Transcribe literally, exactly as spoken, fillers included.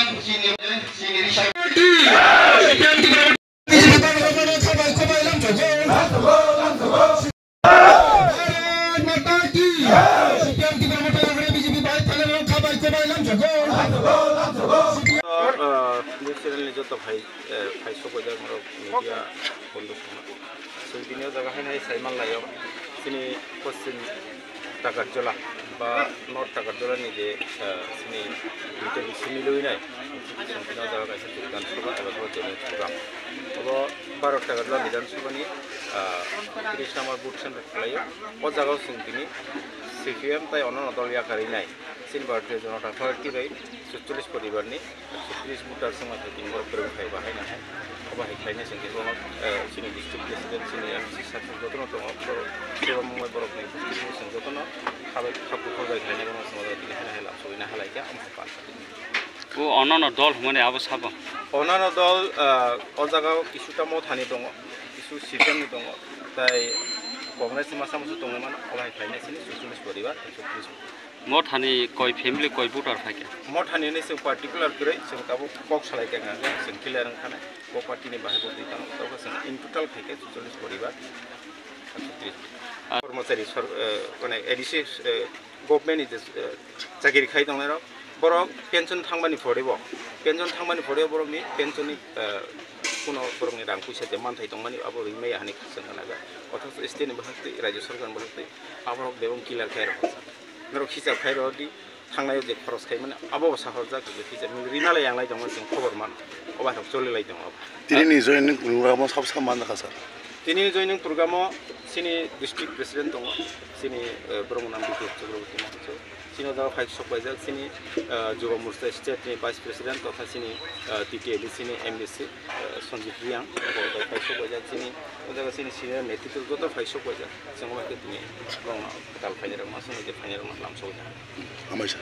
Chini, chini risai. Party! C P M Tipra Motha B J P bai khabai khabai lamchokgo. Bharat Mata ki! C P M Tipra Motha B J P bai thanai khabai khabai lamchokgo. News channel ni joto phai, eh, phai sokojak norok media bondhu songma. Chwng tini o jaga haino hai sai manlai o, chini Poschim Takarjala ba North Takarjala ni je, ah, chini duita bisi milwi nai, chwng tini o jaga kaisa Bidhan Sabha eba bo General Program. Obo Bharat Takarjala Bidhan Sabha ni, ah, tris number booth center khlai o. O jaga o chwng tini C P M tai onno dol yakarwi nai. Chini Bharatiya Janata Party bai sucholish poribar ni ekso tris voter se ma thai tini borok kwrwng khai ba haino hai. Obo hai khlainai chwng tini bono, eh, chini district president, chini M C sakni jotono tongo, borok sebo mungbai borokni chwng jotono habai kha kuphur bai khlainai bono chwng tini haino hai lamsogwi na halai kha, omo hai pal. O onno dol hwnmani abo sabo? Onno dol, eh, o jaga o kisuta Mothani tongo, kisu C P M ni tongo, tai Congress ni masa musu tongwi mano, obo hai khlainai chini sucholish poribar ekso tris. Mothani koi family, koi voter phaikha? Mothani ni chwng particular kwrwi chwng tabuk kok salai kha, chwng clear wngkha nai. Bo party ni bahai bo twi tamo, tabuk chwng in total khaikhe sucholish poribar, ekso tris. Ah. Kormochari sor-, eh, mane A D C, eh, government ni je, eh, chakiri khai tongnai rok, borok pension thangmani pore bo, pension thangmani pore borokni pension ni, eh, kuno borokni rang puisa je manthai tongmani abo rimaya hani khasang gana ga. Othocho state ni bahai twi, rajya sarkar ni bahai twi, aborok bebak clear khai rok. Norok hisab khai rw di, thangnai o je khoros khai mani, abo bo sahorjak, je hisab nung rina lai yang lai tongmani chwng khobor man, obo hai rok choli lai tongo. Tini ni joining program o sab sab man kha sir? Tini ni joining program o chini district president tongo, chini, eh, borok nang Bipul Chakraborty Mahajo. Chini o jaga phai sok paijak, chini, eh, Juba Morcha state ni vice president totha chini, eh, T T A D C ni M D C, eh, Sanjit Reang, bo phai sok paijak, chini o jaga chini senior netritwo joto phai sok paijak. Chwng bai khe tini borokno kwtal phainairok, masani je phainairokno lamsogwi tong. Hambai sir.